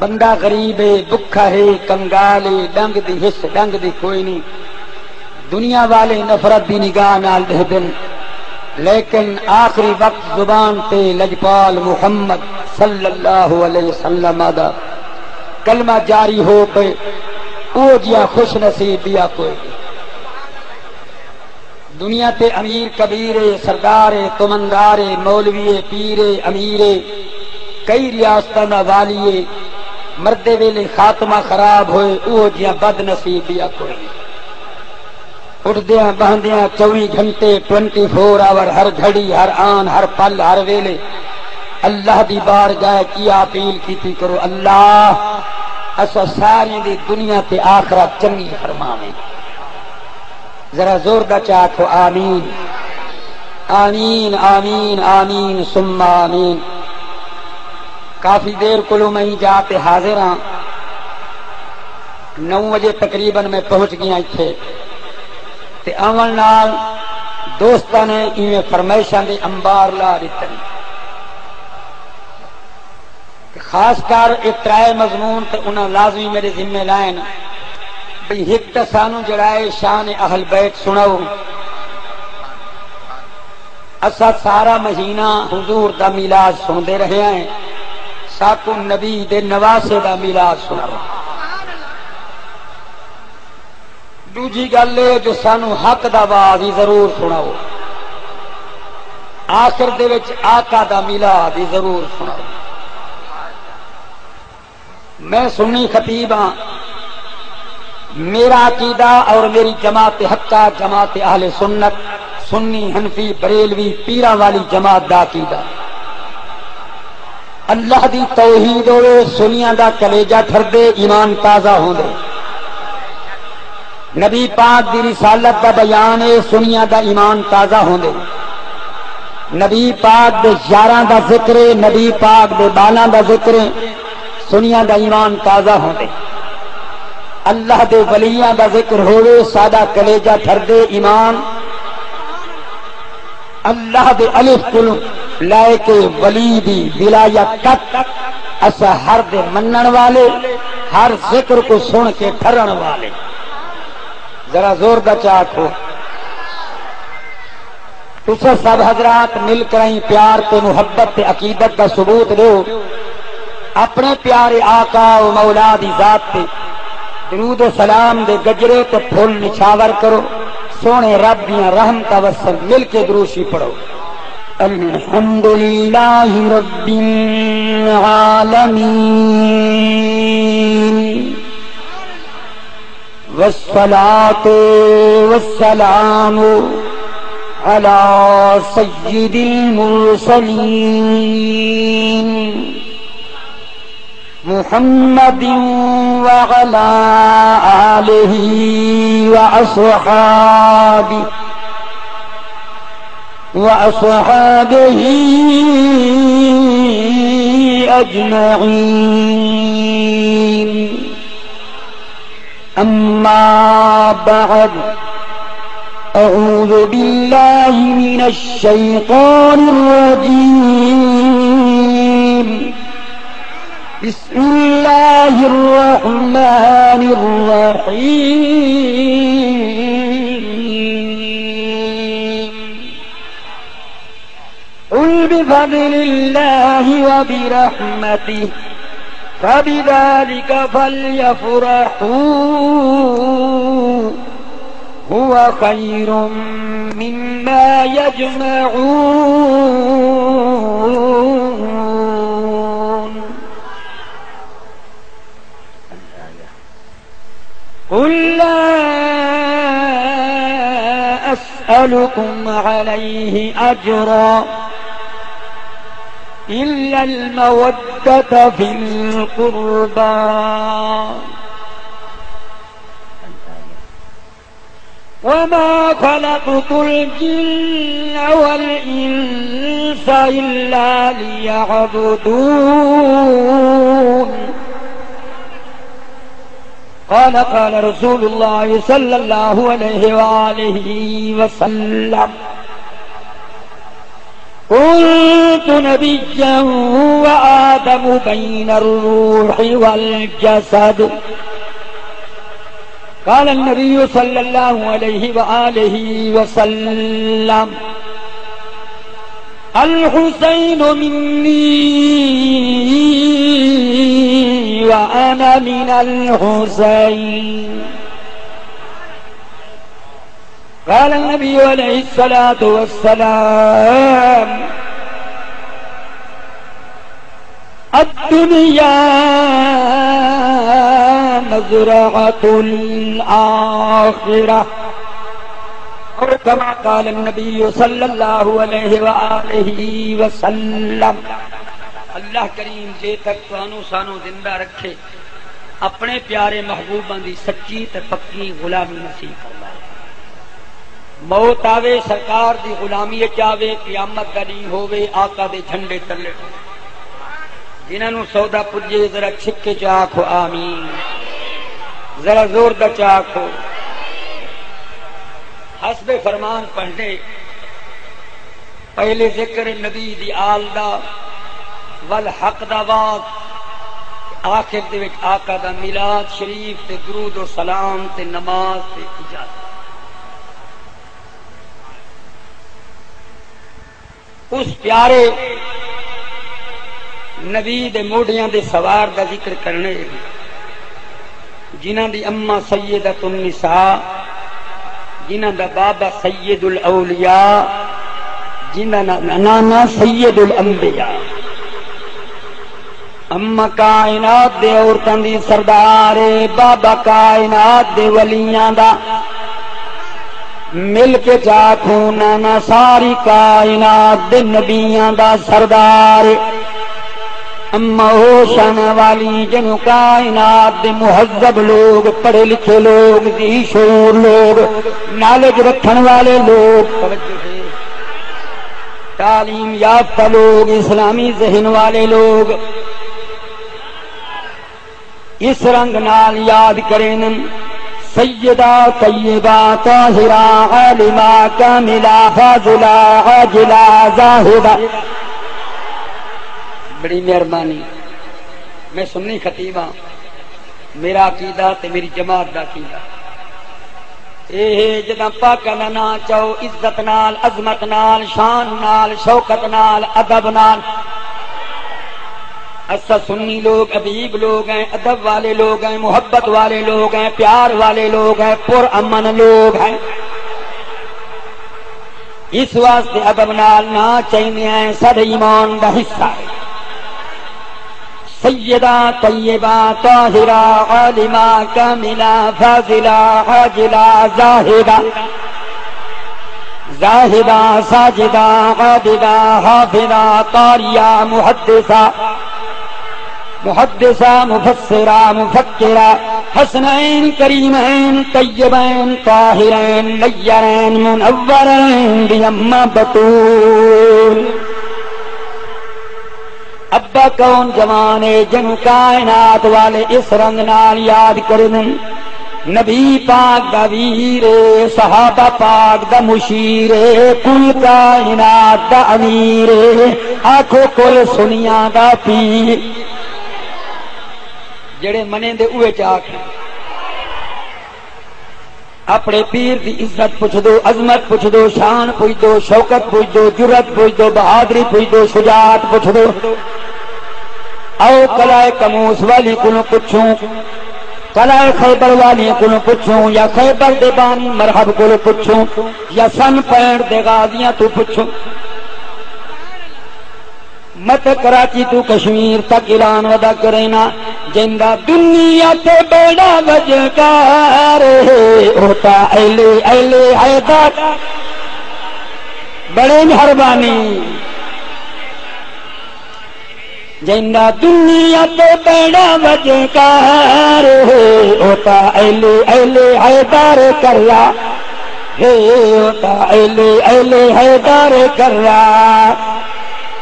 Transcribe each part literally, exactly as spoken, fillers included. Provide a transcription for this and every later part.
بندہ غریب ہے، بکھا ہے، کنگال ہے، ڈنگ دی حس، ڈنگ دی کوئی نہیں۔ دنیا والے نفرت دی نگاہ نال ݙیہدن، لیکن آخری وقت زبان تے لجپال محمد صلی اللہ علیہ وسلم دا کلمہ جاری ہو پئے، او جیہا خوش نصیب ٻیا کوئی نہیں۔ دنیا تے امیر کبیر ہے، سردار ہے، تمندار ہے، مولوی ہے، پیر ہے، امیر ہے، کئی ریاستاں دا والی ہے، مردے ویلے خاتمہ خراب ہوئے، اوہو جیہا بد نصیب ٻیا کوئی نہیں۔ اٹھدیاں ٻہندیاں چووی گھنٹے، ٹوئنٹی فور آور، ہر گھڑی، ہر آن، ہر پل، ہر ویلے اللہ دی بارگاہ کیا اپیل کیتی کرو، اللہ اساں ساریں دی دنیا تے آخرت چنڳی فرماویں۔ ذرا زور دا چا آکھو، آمین۔ آمین، آمین، آمین، ثم آمین۔ کافی دیر کولوں میں ایں جا تے حاضر ہاں۔ نو وجے تقریباً میں پہنچ گیا اتھے۔ تے آوݨ نال دوستاں نے ایویں فرمائشاں دے انبار لا ݙتے۔ تے خاص کر اے ترائے مضمون تے انہاں لازمی میݙے ذمے لائن، بھئی ہک تاں سانوں جیڑھا ہے شان اہل بیت سݨاؤ۔ اساں سارا مہینہ حضور دا میلاد سݨدے رہے ہیں، ساکوں نبی دے نواسے دا میلاد سݨاؤ۔ ݙوجھی ڳالھ اے جو سانوں حق دا واز ہی ضرور سݨاؤ۔ آخر دے وچ آقا دا میلاد ہی ضرور سݨاؤ۔ میں سنی خطیب ہاں، میرا عقیدہ اور میری جماعت حقہ، جماعت اہل سنت، سنی، حنفی، بریلوی، پیراں والی جماعت دا عقیدہ۔ اللہ دی توحید ہووے، سنیاں دا کلیجہ ٹھردے، ایمان تازہ ہوندے۔ نبی پاک دی رسالت دا بیان ہے، سنیاں دا ایمان تازہ ہوندے۔ نبی پاک دے یاراں دا ذکر ہے، نبی پاک دے ٻالاں دا ذکر ہے، سنیاں دا ایمان تازہ ہوندے۔ اللہ دے ولیاں دا ذکر ہووے، ساݙا کلیجہ ٹھردے، ایمان اللہ دے الف کولوں لے کے ولی دی ولایت تک اساں ہر دے منݨ والے، ہر ذکر کوں سݨ کے ٹھرݨ والے۔ ذرا زور دا چا آکھو۔ تساں سب حضرات مل کر ایں پیار تے محبت تے عقیدت دا ثبوت ݙیو۔ اپݨے پیارے آقا و مولا دی ذات تے درود و سلام دے گجرے تے پھل نچھاور کرو۔ سوہݨے رب دیاں رحمتاں وسن، مل کے دروشی پڑھو۔ الحمد للہ رب العالمین، والصلاة والسلام على سيد المرسلين محمد وعلى آله وأصحابه، وأصحابه أجمعين. أما بعد، أعوذ بالله من الشيطان الرجيم. بسم الله الرحمن الرحيم. قل بفضل الله وبرحمته فبذلك فليفرحوا هو خير مما يجمعون. قل لا أسألكم عليه أجرا إلا المودة في القربى وما خلقت الجن والإنس إلا ليعبدون. قال، قال رسول الله صلى الله عليه وآله وسلم، كنت نبيا وآدم بين الروح والجسد. قال النبي صلى الله عليه وآله وسلم: الحسين مني وأنا من الحسين. قال النبي عليه الصلاة والسلام: الدنيا مزرعة الآخرة. أو كما قال النبي صلى الله عليه وآله وسلم. اللہ کریم جے تک تانوں سانوں زندہ رکھے، اپݨے پیارے محبوباں دی سچی تے پکی غلامی نصیب فرمائے۔ موت آوے، سرکار دی غلامی اچ آوے، قیامت دا ݙینہہ ہووے، آقا دے جھنڈے تلے ہووے۔ جنہاں نوں سودا پڄے، ذرا چھک کے چا آکھو آمین، ذرا زور دا چا آکھو۔ حسب فرمان پڑھݨے۔ پہلے ذکر نبی دی آل دا، ول حق دا واز، آخر دے وچ آقا دا میلاد شریف تے درود و سلام تے نماز تے اجازت۔ اس پیارے نبی دے موڈھیاں دے سوار دا ذکر کرݨے، جنہاں دی اماں سیدۃ النساء، جنہاں دا بابا سید الاولیاء، جنہاں دا نانا سید الانبیاء۔ اماں کائنات دے عورتاں دی سردار اے، بابا کائنات دے ولیاں دا۔ مل کے چا آکھوں نانا ساری کائنات دے نبیاں دا سردار۔ اماں او شان والی جنوں کائنات دے مہذب لوگ، پڑھے لکھے لوگ، ذی شعور لوگ، نالج رکھݨ والے لوگ، توجہ ہے، تعلیم یافتہ لوگ، اسلامی ذہن والے لوگ، اس رنگ نال یاد کرینن، سیدہ طیبہ طاہرہ عالمہ کاملہ فاضلہ عاجلہ زاہدہ۔ بڑی مہربانی۔ میں سنی خطیب ہاں، میرا عقیدہ تے میری جماعت دا عقیدہ اے ہے، جݙاں پاکاں دا ناں چاؤ، عزت نال، عظمت نال، شان نال، شوکت نال، ادب نال۔ اساں سنی لوگ، ادیب لوگ ہیں، ادب والے لوگ ہیں، محبت والے لوگ ہیں، پیار والے لوگ ہیں، پر امن لوگ ہیں۔ اس واسطے ادب نال ناں چاہیندے ہیں، ساݙے ایمان دا حصہ ہے۔ سیدہ طیبہ طاہرہ عالمہ کاملہ فاضلہ عاجلہ زاہدہ، زاہدہ ساجدہ عابدہ حافظہ قاریہ محدثہ، محدثہ مفسرہ مفکرہ، حسنین کریمین طیبین طاہرین نیرین منورین دی اماں بتول۔ ابا کون جوان ہے جنوں کائنات والے اس رنگ نال یاد کرن؟ نبی پاک دا ویر ہے، صحابہ پاک دا مشیر ہے، کل کائنات دا امیر ہے، آکھو کل سنیاں دا پیر۔ جڑے منے دے اوے چا آکھن۔ اپݨے پیر دی عزت پچھ دو، عظمت پچھ دو، شان پچھ دو، شوکت پچھ دو، جرات پچھ دو، بہادری پچھ دو، شجاعت پچھ دو۔ آؤ قلعہ کموس والی کولوں پچھوں، قلعہ خیبر والی کولوں پچھوں، یا خیبر دے بانی مرحب کولوں پچھوں، یا سن پینٹ دے غازیاں توں پچھوں۔ میں تے کراچی توں کشمیر تک اعلان ودا کرینا، جیندا دنیا تے بیڑا وجکار ہے، او تاں علی، علی حیدر۔ بڑی مہربانی۔ جیندا دنیا تے بیڑا وجکار ہے، او تاں علی، علی حیدر کرا۔ ہے او تاں علی، علی حیدر کرا،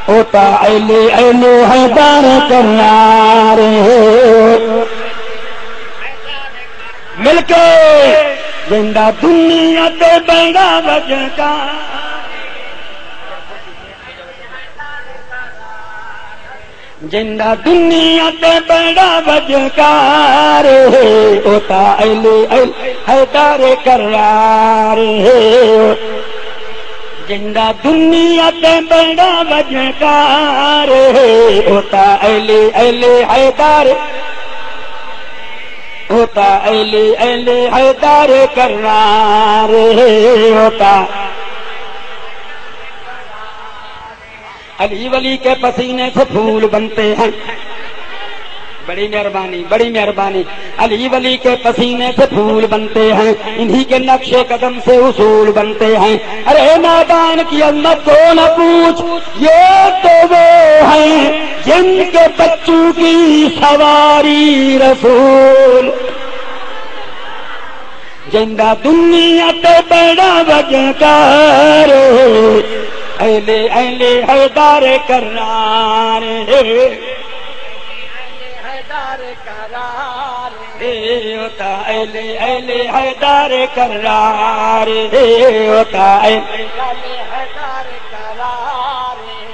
او تاں علی، علی حیدر کرا رے۔ مل کے زندہ دنیا تے بیندا وجدا۔ جیندا دنیا تے بڑا وجکار ہے، او تاں علی، علی حیدر کرار ہے۔ جیندا دنیا تے بڑا وجکار ہے، او تاں علی، علی حیدر، او تاں علی، علی حیدر کرار ہے، او تاں علی ولی کے پسینے سے پھول بنتے ہیں۔ بڑی مہربانی، بڑی مہربانی۔ علی ولی کے پسینے سے پھول بنتے ہیں، انہی کے نقش قدم سے اصول بنتے ہیں۔ ارے نادان کی عظمت کو نہ پوچھ، یہ تو وہ ہیں جن کے بچوں کی سواری رسول۔ جیندا دنیا تے بڑا وجکار، علی، علی حیدر کرار ہے۔ حیدر کرار ہے، او تاں علی، علی حیدر کرار ہے، او تاں علی، علی حیدر کرار ہے۔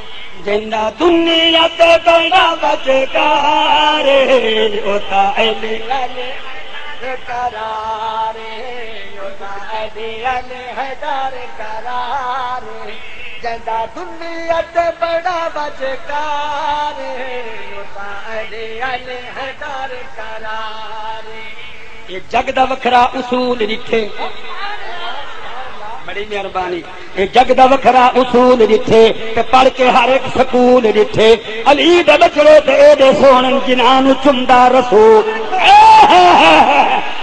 جیندا دنیا تے بڑا وجکار، او تاں علی، علی حیدر کرار، او تاں علی، علی حیدر کرار۔ جیندا دنیا تے بڑا وجکار، او تاں علی، علی حیدر کرار۔ اے جڳ دا وکھرا اصول ݙٹھے۔ بڑی مہربانی۔ اے جڳ دا وکھرا اصول ݙٹھے تے پڑھ کے ہر ہک سکول ݙٹھے۔ علی دے ٻچڑے تے ایݙے سوہݨے جنہاں نوں چمدا رسول۔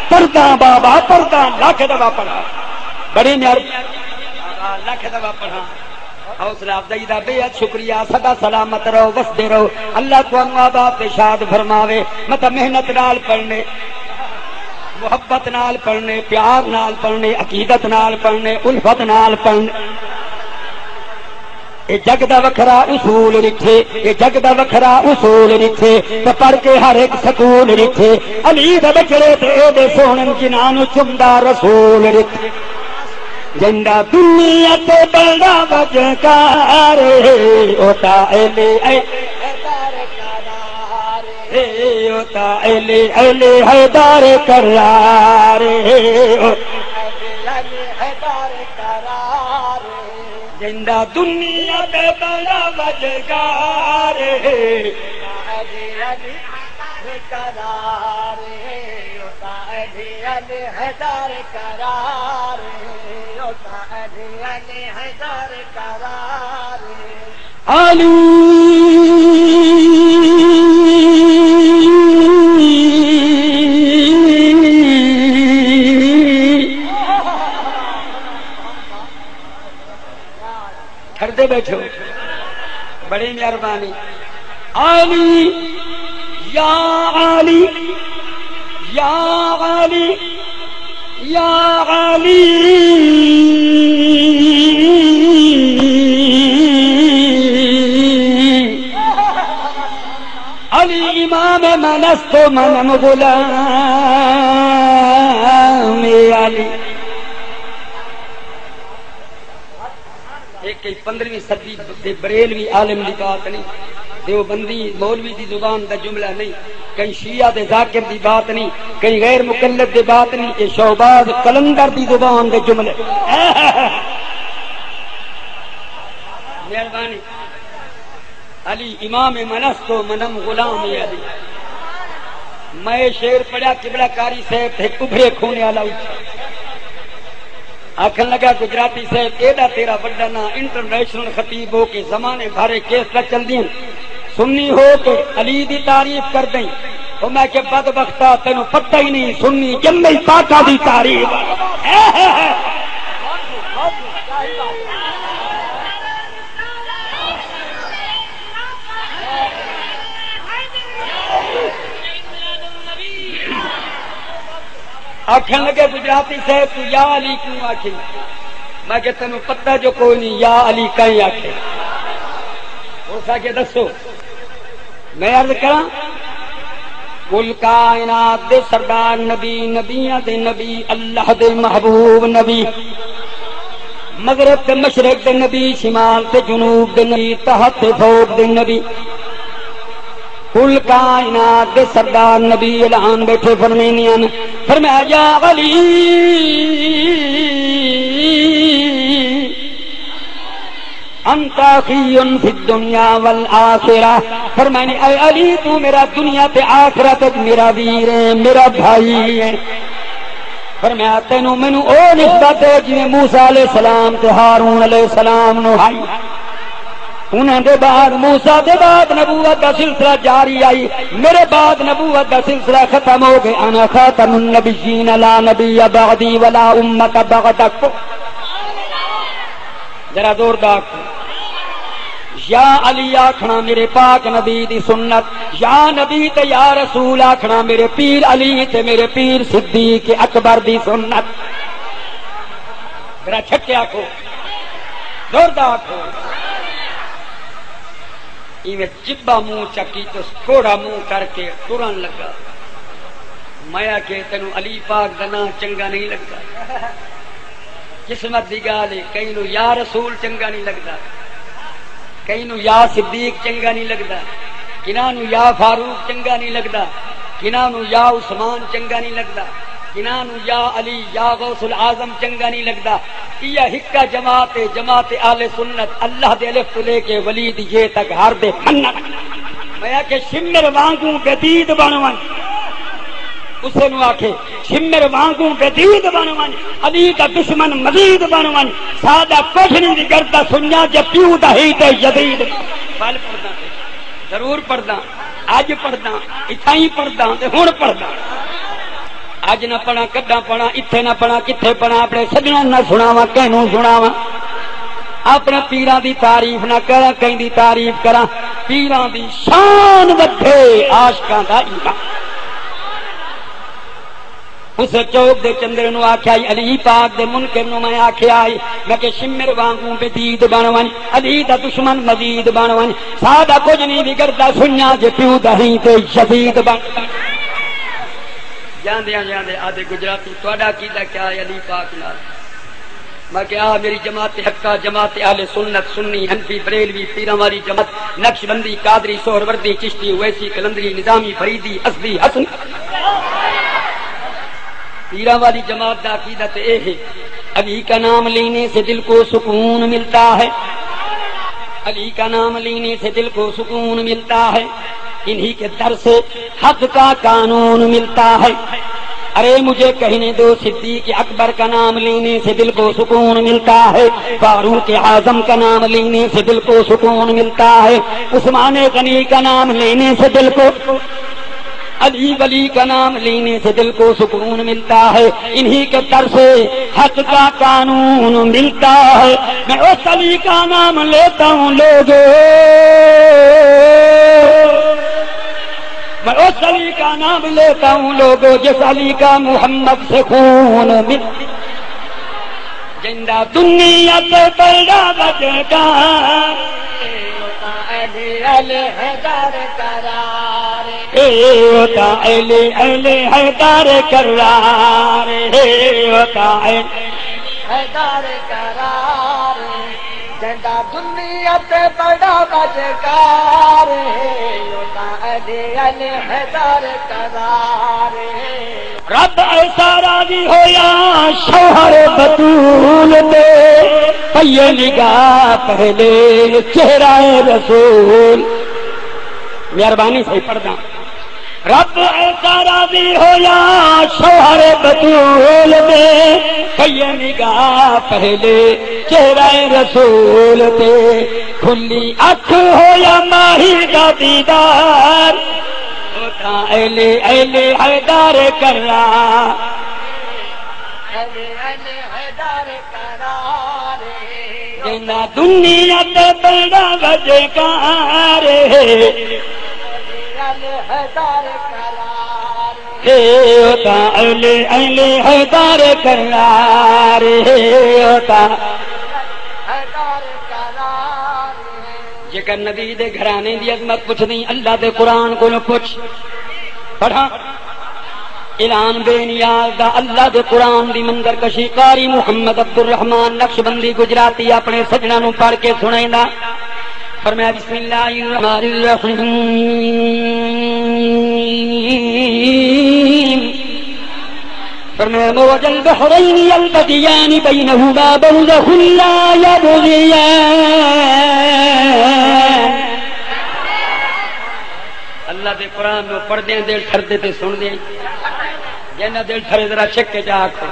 پردہ بابا، پردہ، لکھ دفعہ پڑھا۔ بڑی مہربانی۔ لکھ دفعہ پڑھا۔ حوصلہ افزائی دا بے حد شکریہ۔ سدا سلامت رہو، وسدے رہو۔ اللہ تہانوں آباد تے شاد فرماوے۔ متاں محنت نال پڑھݨے، محبت نال پڑھݨے، پیار نال پڑھݨے، عقیدت نال پڑھݨے، الفت نال پڑھݨے۔ اے جڳ دا وکھرا اصول ݙٹھے، اے جڳ دا وکھرا اصول ݙٹھے، تے پڑھ کے ہر ہک سکول ݙٹھے۔ علی دے ٻچڑے تے ایݙے سوہݨے جنہاں نوں چمدا رسول ݙٹھے۔ جیندا دنیا تے بڑا وجکار، او تاں علی، اے ہے، او تاں علی، علی حیدر کرار ہے، او علی، علی حیدر کرار ہے۔ جیندا دنیا تے بڑا وجکار ہے، علی، علی حیدر کرار ہے، او تاں علی، علی حیدر کرار ہے، او تاں علی، علی حیدر کرار ہے۔ علی۔ ٹھردے ٻیٹھو۔ بڑی مہربانی۔ علی، یا علی، یا علی، یا علی۔ علی امام من است و منم غلام علی۔ اے کہیں پندرہویں صدی دے بریلوی عالم دی بات نئیں، دیوبندی مولوی دی زبان دا جملہ نئیں، کہیں شیعہ دے ذاکر دی بات نئیں، کہیں غیر مقلد دی بات نئیں، اے شہباز قلندر دی زبان دے جملے۔ مہربانی۔ علی امام من است و منم غلام علی۔ میں اے شعر پڑھیا، قبلہ قاری صاحب تے ہک ابھرے خونے والا اٹھیا۔ آکھن لگا، گجراتی صاحب، ایݙا تیݙا وݙا ناں، انٹرنیشنل خطیب ہو کے زمانے بھر اچ کیسٹاں چلدیاں، سنی ہو کے علی دی تعریف کردیں۔ او میں کہ بدبختا، تینوں پتہ ہی نہیں، سنی ڄمے ہی پاکاں دی تعریف۔ آکھن لگے، گجراتی صاحب، توں یا علی کیوں آکھیں؟ میں کہ تینوں پتہ جو کوئی نہیں، یا علی کہیں آکھے۔ ہو سکے دسو۔ میں عرض کراں، کل کائنات دے سردار نبی، نبیاں دے نبی، اللہ دے محبوب نبی، مغرب تے مشرق دے نبی، شمال تے جنوب دے نبی، تحت تے فوق دے نبی۔ کل کائنات دے سردار نبی اعلان بیٹھے فرمیندیاں، فرمایا، یا علی، انت اخی فی الدنیا والآخرہ۔ فرمائنی، اے علی، تو میرا دنیا تے آخرت وچ میرا ویر ہے، میرا بھائی ہے۔ فرمایا، تینوں مینوں او نسبت ہے جویں موسیٰ علیہ السلام تے ہارون علیہ السلام نو ہائی۔ انہاں دے بعد، موسیٰ دے بعد نبوت دا سلسلہ جاری آئی، میرے بعد نبوت دا سلسلہ ختم ہو گئے۔ انا خاتم النبیین لا نبی بعدی ولا امت بعدک۔ ذرا زوردار آکھو۔ یا علی آکھنا میرے پاک نبی دی سنت، یا نبی تے یا رسول آکھنا میرے پیر علی تے میرے پیر صدیق اکبر دی سنت۔ ذرا چھکے آکھو، زوردار آکھو۔ ایویں جبا منہ چکی تے کوڑا منہ کر کے ٹرن لگا۔ میں آکھیا، تینوں علی پاک دا ناں چنگا نہیں لگدا؟ قسمت دی ڳالھ ہے، کہیں نوں یا رسول چنگا نہیں لگدا، کہیں نوں یا صدیق چنگا نہیں لگدا، کنہاں نوں یا فاروق چنگا نہیں لگدا، کنہاں نوں یا عثمان چنگا نہیں لگدا، کنہاں نوں یا علی، یا غوث الاعظم چنگا نہیں لگدا۔ ایہا ہکا جماعت ہے، جماعت اہل سنت، اللہ دے الف تو لے کے ولی دی یے تک ہر دے منت۔ میں آکھے، شمر وانگوں بدید بݨ ونڄ۔ اسے نوں آکھے، شمر وانگوں بدید بݨ ونڄ، علی دا دشمن مزید بݨ ونڄ، ساݙا کجھ نی وڳڑدا سنڄاں، جے پیو دا ہئی تے یزید۔ ول پڑھداں، ضرور پڑھداں، اڄ پڑھداں، اتھائیں پڑھداں تے ہݨ پڑھداں۔ اڄ نہ پڑھاں، کݙاں پڑھاں، اتھے نہ پڑھاں، کتھے پڑھاں، اپݨے سڄݨاں نہ سݨاواں، کینوں سݨاواں؟ اپݨے پیراں دی تعریف نہ کراں، کہیں دی تعریف کراں؟ پیراں دی شان ودھے، عاشقاں دا ایمان۔ اس چوک دے چندر نوں آکھیا ہئی، علی پاک دے منکر نوں میں آکھیا ہئی، میں کہ شمر وانگوں بدید بݨ ونڄ، علی دا دشمن مزید بݨ ونڄ، ساݙا کجھ نی وڳڑدا سنڄاں، جے پیو دا ہئیں تے یزید بݨ۔ جاندیاں جاندے آہدے، گجراتی، تہاݙا عقیدہ کیا ہے علی پاک نال؟ میں کہیا، آ میری جماعت حقہ، جماعت اہل سنت، سنی، حنفی، بریلوی، پیراں والی جماعت، نقشبندی، قادری، سہروردی، چشتی، اویسی، قلندری، نظامی، فریدی، ازدی، حسنی۔ پیراں والی جماعت دا عقیدہ تے اے ہے، علی کا نام لینے سے دل کو سکون ملتا ہے، علی کا نام لینے سے دل کو سکون ملتا ہے، انہی کے در سے حق کا قانون ملتا ہے۔ ارے مجھے کہنے دو، صدیق اکبر کا نام لینے سے دل کو سکون ملتا ہے، فاروق اعظم کا نام لینے سے دل کو سکون ملتا ہے، عثمان غنی کا نام لینے سے دل کو، علی ولی کا نام لینے سے دل کو سکون ملتا ہے، انہی کے در سے حق کا قانون ملتا ہے۔ میں اس علی کا نام لیتا ہوں لوگو، میں اس علی کا نام لیتا ہوں لوگو، جس علی کا محمد سے خون مل، جیندا دنیا تے بڑا وجدا، علی علی حیدر قرار، اے او تاں علی علی حیدر قرار، اے او تاں علی حیدر قرار۔ جیندا دنیا تے بڑا وجدار ہے، او تاں علی علی حیدر قرار ہے۔ رب ایسا راضی ہویا شوہر بتول تے، پئیے نگاہ پہلے چہرہ رسول۔ مہربانی سئیں، پڑھداں۔ رب ایسا راضی ہویا شوہر بتول دے، پئیے نگاہ پہلے چہرہ رسول تے، کھلی اکھ ہویا ماہی دا دیدار، او تاں علی علی حیدر قرار، علی علی حیدر قرار۔ جیندا دنیا تے بڑا وجدار ہے، ہے او تاں علی علی حیدر قرار ہے، او تاں۔ جیکر نبی دے گھرانے دی عظمت پچھدیں، اللہ دے قرآن کولوں پچھ۔ پڑھاں۔ اعلان بے نیاز دا، اللہ دے قرآن دی منظر کشی، قاری محمد عبدالرحمان نقشبندی گجراتی اپݨے سڄݨاں نوں پڑھ کے سݨیندا۔ فرمایا، بسم اللہ الرحمن الرحیم۔ فرمایا، مرج البحرین یلتقیان بینہما برزخ لا یبغیان۔ اللہ دے قرآن نو پڑھدے دل ٹھردے تے سن دے، جنہ دل ٹھرے ذرا چک کے جا آکھو۔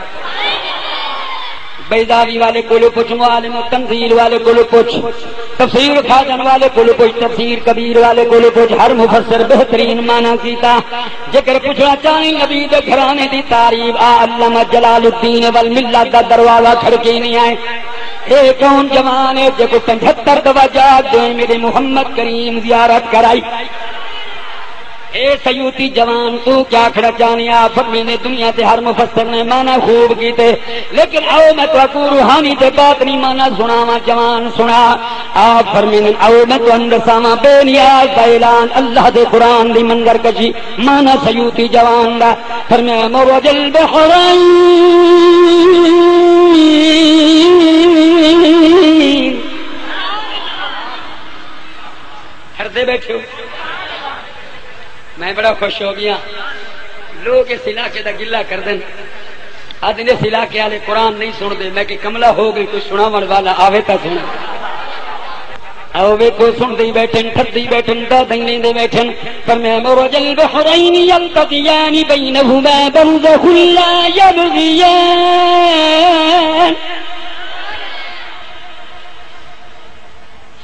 بیضاوی والے کولو پچھ، معالم التنزیل والے کولو پچھ، تفسیر خازن والے کولو پچھ، تفسیر کبیر والے کولو پچھ، ہر مفسر بہترین معنی کیتا۔ جیکر پچھنا چاہیں نبی دے گھرانے دی تعریف، آ علامہ جلال الدین والملت دا دروازہ کھڑکی نہیں آئے۔ اے کون جوان ہے جیکوں پنجھتر دفعہ جاگ دے میرے محمد کریم زیارت کرائی؟ اے سیوطی جوان، توں کیا آکھݨا چاہنیں؟ آ فرمیندے، دنیا تے ہر مفسر نے معنی خوب کیتے، لیکن آؤ میں تہاکوں روحانی تے باطنی معنی سݨاواں۔ جوان سݨا۔ آ فرمیندن، آؤ میں تہاکوں ݙساواں بے نیاز دا اعلان، اللہ دے قرآن دی منظر کشی، معنی سیوطی جوان دا۔ فرمایا، مرج البحرین۔ ٹھردے بیٹھے ہو؟ میں بڑا خوش ہو گیا۔ لوگ اس علاقے دا گلہ کردن، آدھن اس علاقے والے قرآن نہیں سنتے۔ میں کہ کملا ہو گئی، کوئی سناون والا آوے تاں سن۔ آؤ ویکھو، سنتے ہی بیٹھن، ٹھردے ہی بیٹھن، دادیں لیندے بیٹھن۔ فرمایا، مرج البحرین یلتقیان بینہما برزخ لا یبغیان۔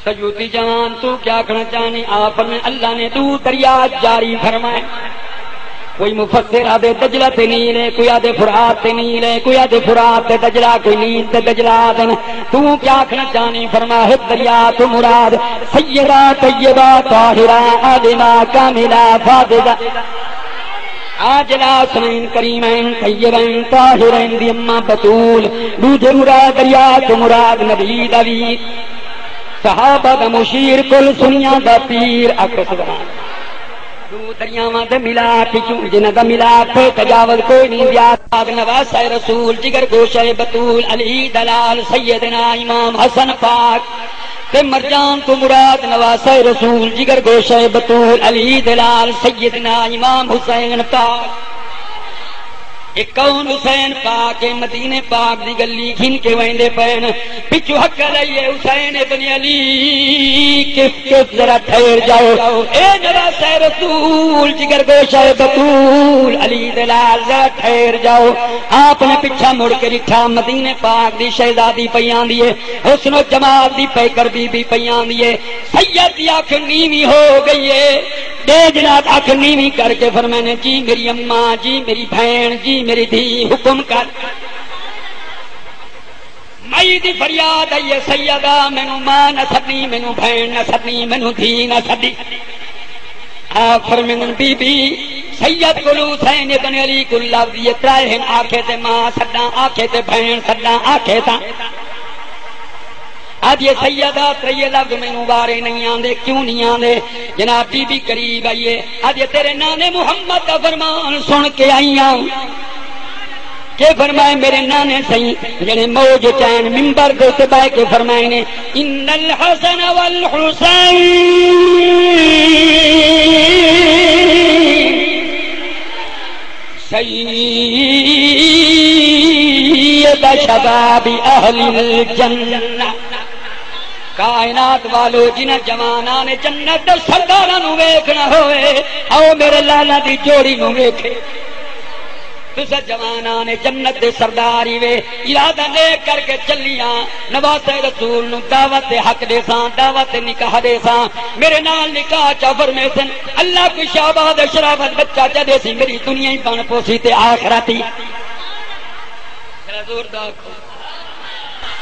سیوطی جوان، توں کیا آکھݨا چاہنیں؟ آ فرمائے، اللہ نے ݙو دریا جاری فرمائے۔ کوئی مفسر آہدے دجلہ تے نیل ہے، کوئی آہدے فرات تے نیل ہے، کوئی آہدے فرات تے دجلہ، کوئی نیل تے دجلہ آہدن۔ توں کیا آکھݨا چاہنیں؟ فرمایا، ہک دریا توں مراد سیدہ طیبہ طاہرہ عالمہ کاملہ فاضلہ عاجلہ حسنین کریمین طیبین طاہرین دی اماں بتول۔ ݙوجھے مراد، دریا توں مراد نبی دا ویر، صحابہ دا مشیر، کل سنیاں دا پیر۔ آکھو سبحان اللہ۔ ݙو دریاواں دے ملاپ وچوں، جنہاں دا ملاپ تے تجاوز کوئی نہیں، زیادہ۔ پاک نواسہ رسول، جگر گوشہ بتول، علی دا لال سیدنا امام حسن پاک۔ تے مرجان توں مراد نواسہ رسول، جگر گوشہ بتول، علی دے لال سیدنا امام حسین پاک۔ اے کون؟ حسین پاک ہے، مدینے پاک دی گلی گھن کے ویندے پئن۔ پچھوں ہکل آئی ہے، حسین ابن علی، قف قف، ذرا ٹھہر جاؤ۔ اے نواسہ رسول، جگر گوشہ بتول، علی دے لال، ذرا ٹھہر جاؤ۔ آپ نے پچھا مڑ کے ݙٹھا، مدینے پاک دی شہزادی پئی آندی ہے، حسن و جمال دی پیکر بی بی پئی آندی ہے۔ سید دی اکھ نیوی ہو گئی ہے۔ ݙے جناب اکھ نیوی کر کے فرمائے نے، جی میری اماں، جی میری بھیݨ، جی میری دھی، حکم کر۔ مائی دی فریاد آئی ہے، سیدہ، مینوں ماں نہ سݙی، مینوں بھیݨ نہ سݙی، مینوں دھی نہ سݙی۔ آپ فرمیندن، بی بی، سید کولوں حسین ابن علی کوں لفظ یہ ترائے ہن، آکھے تے ماں سݙاں، آکھے تے بھیݨ سݙاں، آکھے تاں۔ آہدی ہے، سیدہ، تریہے لفظ مینوں وارے نہیں آندے۔ کیوں نہیں آندے؟ جناب، بی بی قریب آئی ہے، آہدی ہے، تیرے نانے محمد دا فرمان سن کے آئی ہاں۔ کے فرمائے؟ میرے نانے سئیں جڑے موج چین ممبر دے تے بہ کے فرمائے نے، ان الحسن والحسین سید شباب اہل الجنہ۔ کائنات والو، جنہاں جواناں نے جنت دے سرداراں نوں ویکھنا ہوئے، آؤ میرے لالاں دی جوڑی نوں ویکھے۔ تساں جواناں نے جنت دے سردار ہی وے، ارادہ نیک کر کے چلیاں۔ نواسہ رسول نوں دعوت حق ݙیساں، دعوت نکاح ݙیساں، میرے نال نکاح چا فرمیسن۔ اللہ کوئی شہباز شرافت بچہ چا ݙیسی، میری دنیا ہی بݨ پوسی تے آخرت ہی۔ ذرا زوردار آکھو۔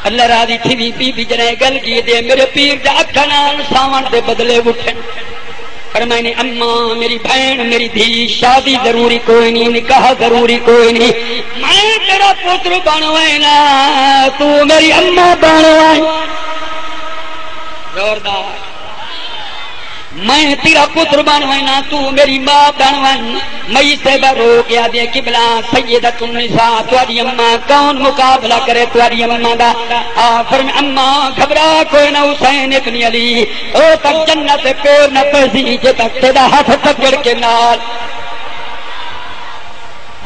اللہ راضی تھیوی، بی بی جنہیں گل کی دے، میرے پیر دے اکھاں نال ساوݨ دے بدلے اٹھن۔ فرمائے نے، اماں، میری بھیݨ، میری دھی، شادی ضروری کوئی نہیں، نکاح ضروری کوئی نہیں، میں تیرا پتر بݨ وینا، توں میری اماں بݨ ویں۔ زوردار۔ میں تیرا پتر بݨ وینا، توں میری ماء بݨ ونڄ۔ مئی صاحبہ رو کے آہدی ہے، قبلہ سیدۃ النساء، تہاݙی اماں، کون مقابلہ کرے تہاݙی اماں دا؟ آ فرمائے، اماں گھبرا کوئی نہ، حسین ابن علی، او تک جنت پیر نہ پیسی جے تک تیݙا ہتھ پکڑ کے نال۔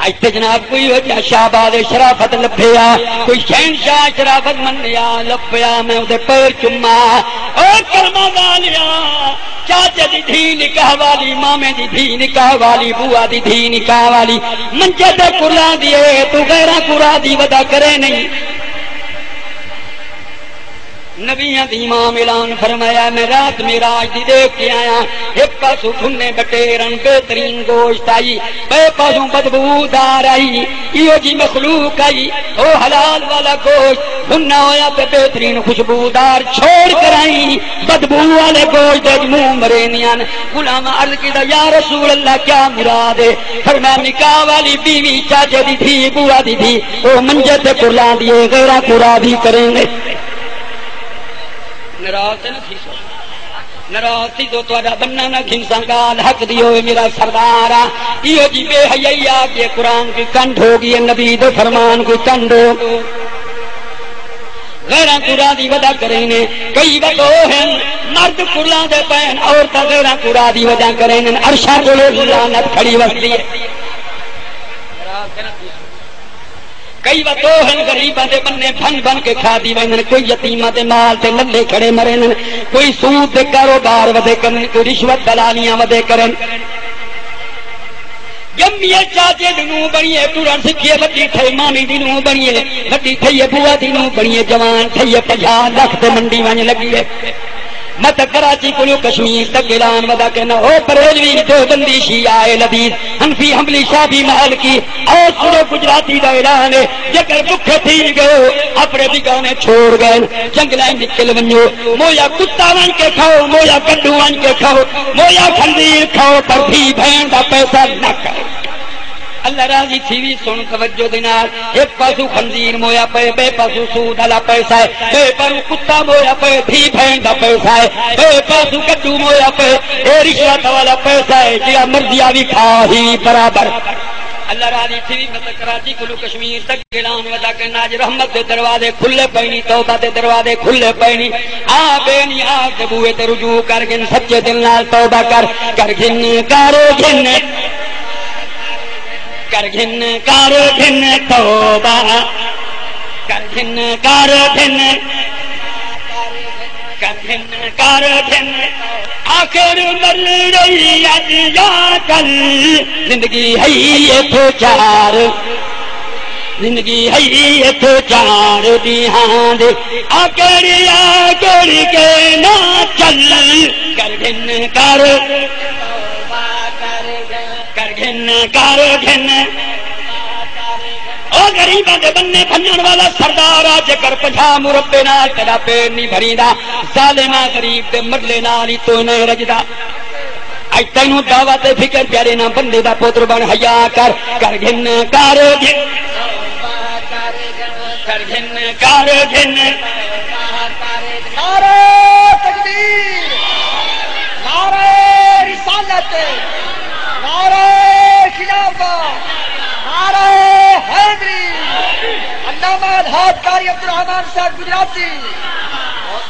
اڄ تے جناب کوئی ہو جا شہباز شرافت لبھیا، کوئی شہنشاہ شرافت منیا لبھیا، میں اودے پیر چما۔ او کرماں والیا، چاچے دی دھی نکاح والی، مامے دی دھی نکاح والی، بوا دی دھی نکاح والی، منجے تے کلاندی اے، توں غیراں کوں راضی ودا کریں نہیں۔ نبیاں دی امام اعلان فرمایا، میں رات معراج دی ݙیکھ کے آیا، ہک پاسوں بھنے بٹیر ہن، بہترین گوشت آئی، ٻئے پاسوں بدبو دار آئی، ایہو جی مخلوق آئی، او حلال والا گوشت بھنا ہویا تے بہترین خوشبودار چھوڑ کرائی، بدبو والے گوشت اچ منہ مریندیاں۔ غلاماں عرض کیتا، یا رسول اللہ، کیا مراد ہے؟ فرمایا، نکاح والی بیوی، چاچے دی دھی، بوا دی دھی، او منجے تے کلاندی اے، غیراں کوں راضی کریں گے۔ ناراض تے نہ تھیسو، ناراض تھیسو، تہاݙا بنہ نہ گھنساں، ڳالھ حق دی ہووے میرا سردار آ۔ ایہو جی بے حیائی آ کے قرآن کوں کنڈ ہو ڳئی ہے، نبی دے فرمان کوں کنڈ ہو۔ غیراں کوں راضی ودا کرینے۔ کئی وت او ہن، مرد کلاندے پئن، عورتاں غیراں کوں راضی ودا کرینن، عرشاں کولے لعنت کھڑی وسدی ہے۔ کئی وت او ہن، غریباں دے بننے بھن بھن کے کھادی ویندن، کوئی یتیماں دے مال تے للے کھڑے مرینن، کوئی سود دے کاروبار ودے کرن، کوئی رشوت دلالیاں ودے کرن۔ ڄمی اے چاچے دی نوں بݨی اے، ٹرݨ سکھی اے، وݙی تھئی مامی دی نوں بݨی اے، وݙی تھئی اے بوا دی نوں بݨی اے، جوان تھئی اے، پنجاہ لکھ تے منڈی ونڄ لڳی اے۔ میں تاں کراچی کولوں کشمیر تک اعلان ودا کرینا، او بریلوی، دیوبندی، شیعہ، اہل حدیث، حنفی، حنبلی، شافعی، مالکی، او سݨو گجراتی دا اعلان اے، جیکر بکھے تھی ڳئے ہو، اپݨے بیگانے چھوڑ ڳئے، جنگلاں نکل ونڄو، مویا کتا ونڄ کے کھاؤ، مویا گڈو ونڄ کے کھاؤ، مویا خنزیر کھاؤ، پر دھی بھیݨ دا پیسہ نہ کھاؤ۔ اللہ راضی تھیوی، سݨ توجہ دے نال، ہک پاسوں خنزیر مویا پئے، ٻئے پاسوں سود آلا پیسہ ہے، ٻئے پاسوں کتا مویا پئے، دھی بھیݨ دا پیسہ ہے، ٻئے پاسوں گڈو مویا پئے، اے رشوت والا پیسہ ہے، جیڑھا مرضی آوی کھا ہی برابر۔ اللہ راضی تھیوی، میں تاں کراچی کولوں کشمیر تک اعلان ودا کرینا، اڄ رحمت دے دروازے کھلے پئے نی، توبہ دے دروازے کھلے پئے نی۔ آ بے نیاز دے بوئے تے رجوع کر گھن، سچے دل نال توبہ کر، کر گھن، کر گھن، کر گھن، کر گھن توبہ، کر گھن، کر گھن۔ کر گھن، کر گھن، آخر مر رہی اڄ یا کل۔ زندگی ہئی اتھے چار، زندگی ہئی اتھے چار ݙینہاں دی، آکڑ آکڑ کے نہ چل۔ کر گھن، کر، کر گھن، کر گھن۔ او غریباں دے بننے بھنݨ والا سردار آ، جیکر پنجاہ مربے نال تیݙا پیٹ نہیں بھریندا، ظالما غریب دے مڈلے نال ہی تو نہیں رجدا۔ اڄ تینوں دعوت فکر پیارے نہ، بندے دا پتر بݨ، حیا کر، کر گھن، کر گھن، کر گھن، کر گھن۔ نعرہ تکبیر، نعرہ رسالت، نعرہ خلافت، نعرہ حیدری، علامہ الحاج قاری عبدالرحمان صاحب گجراتی۔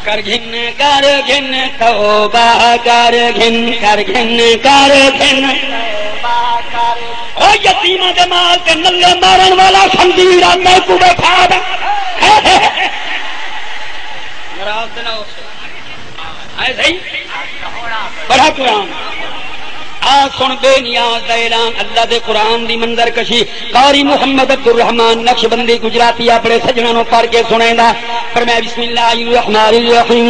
کر گھن، کر گھن، توبہ کر گھن، کر گھن، کر گھن۔ او یتیماں دے مال تے نلے مارن والا خنزیر آ، میکوں ݙکھا ݙے۔ ناراض نہ ہو۔ آئے صحیح؟ پڑھا قرآن۔ آ سݨ بے نیاز دا اعلان، اللہ دے قرآن دی منظر کشی۔ قاری محمد عبدالرحمان نقشبندی گجراتی اپݨے سڄݨاں نوں پڑھ کے سݨیندا۔ فرمایا، بسم اللہ الرحمن الرحیم۔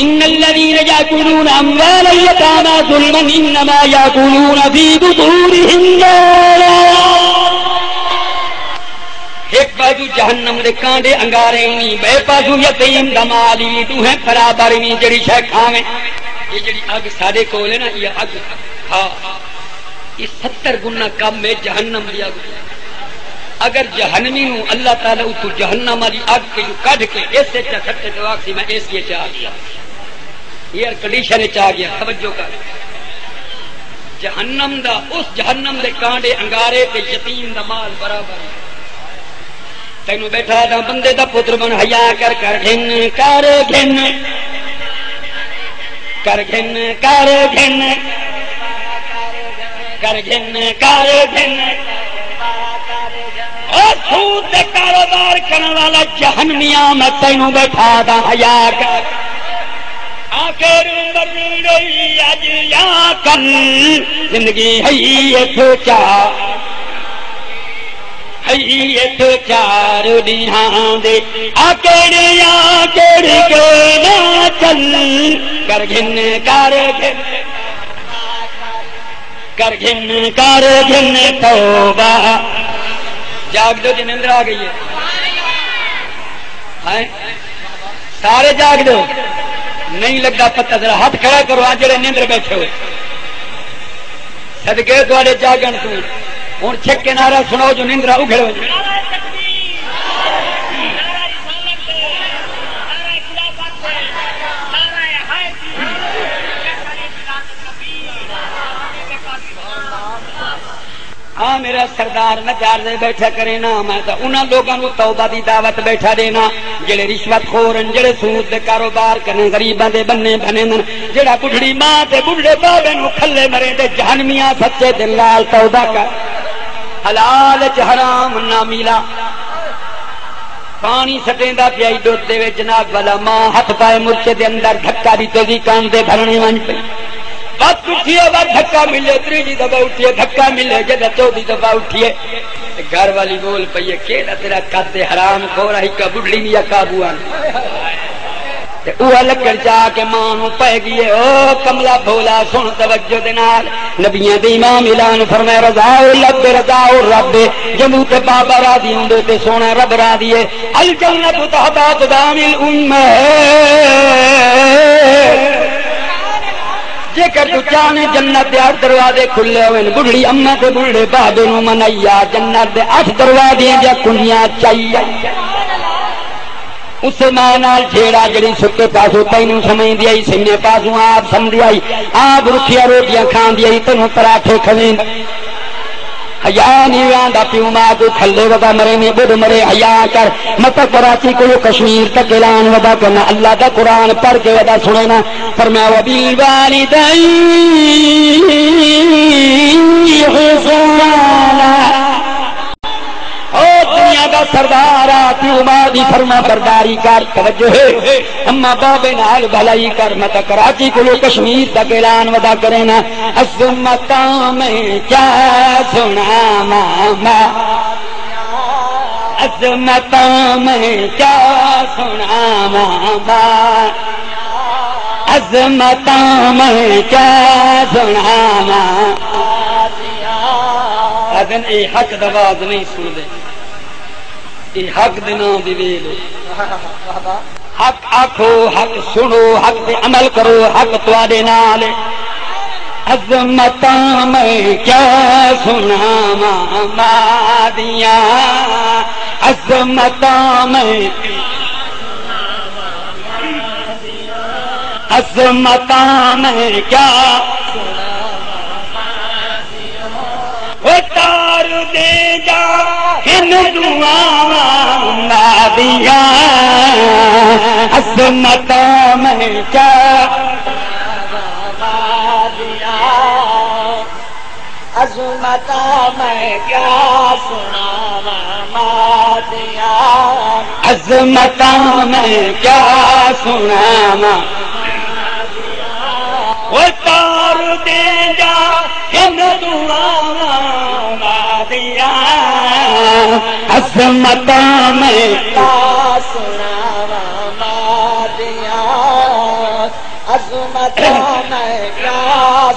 ان الذین یاکلون اموال الیتامی ظلما انما یاکلون فی بطونہم نارا۔ ہک بازو جہنم دے کانڈے انگارے وی، ٻئے بازو یتیم دا مال وی، ݙوہیں برابر وی، جیڑھی شے کھاویں۔ اے جیڑھی اڳ ساݙے کول ہے نا، اے اڳ، ہا، اے ستر گنا کم ہے جہنم دی اڳ۔ اگر جہنمی نوں اللہ تعالیٰ اتوں جہنم والی اگ وچوں کڈھ کے اے سی اچ سٹے تے آکھسی میں اے سی اچ آ گیا، ایئر کنڈیشن اچ آ گیا، توجہ کر۔ جہنم دا، اس جہنم دے کانڈے انگارے تے یتیم دا مال برابر ہے۔ تینوں بیٹھا دا بندے دا پتر بن حیا کر، کر گھن، کر گھن، کر گھن، کر گھن، کر گھن، کر گھن۔ او سود دے کاروبار کرن والا جہنمیا، میں تینوں بیٹھا دا حیا کر۔ آخر مرنڑی اج یا کل، زندگی ہئی اتھ چا۔ ہئی اتھ چار ݙینہاں دے، آکڑ آکڑ کے نہ چل، کر گھن، کر گھن، کر گھن، کر گھن توبہ۔ جاگ ݙیو جی، نندر آ ڳئی ہے۔ ہیں؟ سارے جاگ ݙیو۔ نہیں لڳا پتہ، ذرا ہتھ کھڑا کرو، آ جڑے نندر بیٹھے ہوئے۔ صدقے تہاݙے جاڳݨ توں۔ ہݨ چھک کے نعرہ سݨاؤ جو نندراں اگھڑ ونڄن۔ ہاں میرا سردار، نجار دے بیٹھا کرے نا، میں تاں انہاں لوکاں نوں توبہ دی دعوت بیٹھا ݙینا، جڑے رشوت خور ہن، جڑے سود دے کاروبار کرن، غریباں دے بنے بھنے ہن، جیڑھا ٻڈھڑی ماں تے ٻڈھڑے بابے نوں کھلے مریندے، جہنمیاں سچے دل نال توبہ کر۔ حلال اچ حرام نہ ملا۔ پاݨی سٹیندا پیا ای ݙودھ دے وچ، جناب والا، ماں ہتھ پائے مرچے دے اندر دھکا ݙتے، کان دے بھرݨے ونڄ پئی۔ وت اٹھیے، وت دھکا ملے، تریجھی دفعہ اٹھیے، دھکا ملے، جݙاں چوتھی دفعہ اٹھیے، تے گھر والی ٻول پئی ہے، کیڑھا تیݙا قد ہے حرام خور، ہکا ٻڈھڑی وی قابو آندی۔ تے اوہا لکڑ چا کے ماں نوں پئے ڳئی ہے۔ او کملا بھولا، سݨ توجہ دے نال، نبیاں دے امام اعلان فرمایا، رضا الرب، رضا الرب، جیندے اتے بابا راضی ہوندے تے سوہݨا رب راضی ہے۔ الجنت تحت اقدام الامہ۔ جیکر توں چاہویں جنت دے اٹھ دروازے کھلے ہوون، ٻڈھڑی اماں تے ٻڈھڑے بابے نوں منائی آ، جنت دے اٹھ دروازیاں دیاں کنجیاں چائی آ۔ اسے ماں نال جھیڑا، جڑی ستے پاسوں تینوں سمجھدی آئی، سنڄے پاسوں آپ سمجھدی آئی، آپ رکھیاں روٹیاں کھاندی آئی، تینوں پراٹھے کھویندی۔ حیا نہیں آندا، پیو ماں کوں کھلے ودا مرے، نی ٻڈھ مرے، حیا کر۔ مت کراچی کولوں کشمیر تک اعلان ودا کرنا، اللہ دا قرآن پڑھ کے ودا سݨینا۔ فرمایا، وبالوالدین احسانا۔ او دنیا دا سردار آ، پیو ماں دی فرما برداری کر، توجہ ہے، اماں بابے نال بھلائی کر، مت کراچی کولوں کشمیر تک اعلان ودا کرینا۔ عظمتاں میں کیا سݨاواں ماں، عظمتاں میں کیا سݨاواں ماں، عظمتاں میں کیا سݨاواں۔ اذن اے حق دا واز نہیں سݨدے، اے حق دے ناں دی ویل ہے۔ حق آکھو، حق سݨو، حق تے عمل کرو، حق تہاݙے نال ہے۔ عظمتاں میں کیا سݨاواں ماں دیاں، عظمتاں میں، عظمتاں میں کیا او تار دے جا ہن دعاواں ماں دیاں، عظمتاں میں کیا، عظمتاں میں کیا سݨاواں ماں دیاں، عظمتاں میں کیا سݨاواں۔ او تار دے جا ہن دعاواں ماں دیاں، عظمتاں میں کیا سݨاواں ماں دیاں، عظمتاں میں کیا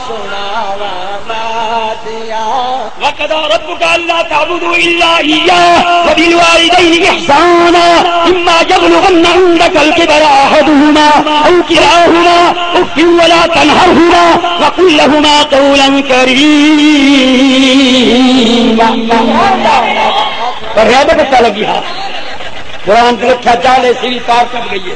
سݨاواں ماں دیاں۔ وقضى ربك ألا تعبدوا إلا إياه وبالوالدين إحسانا إما يبلغن عندك الكبر أحدهما أو كلاهما أف ولا تنهرهما وقل لهما قولا كريما. پڑھیا تے پتہ لگی ہا۔ قرآن تے لکھیا، جالے سری تار ٹپ گئی ہے۔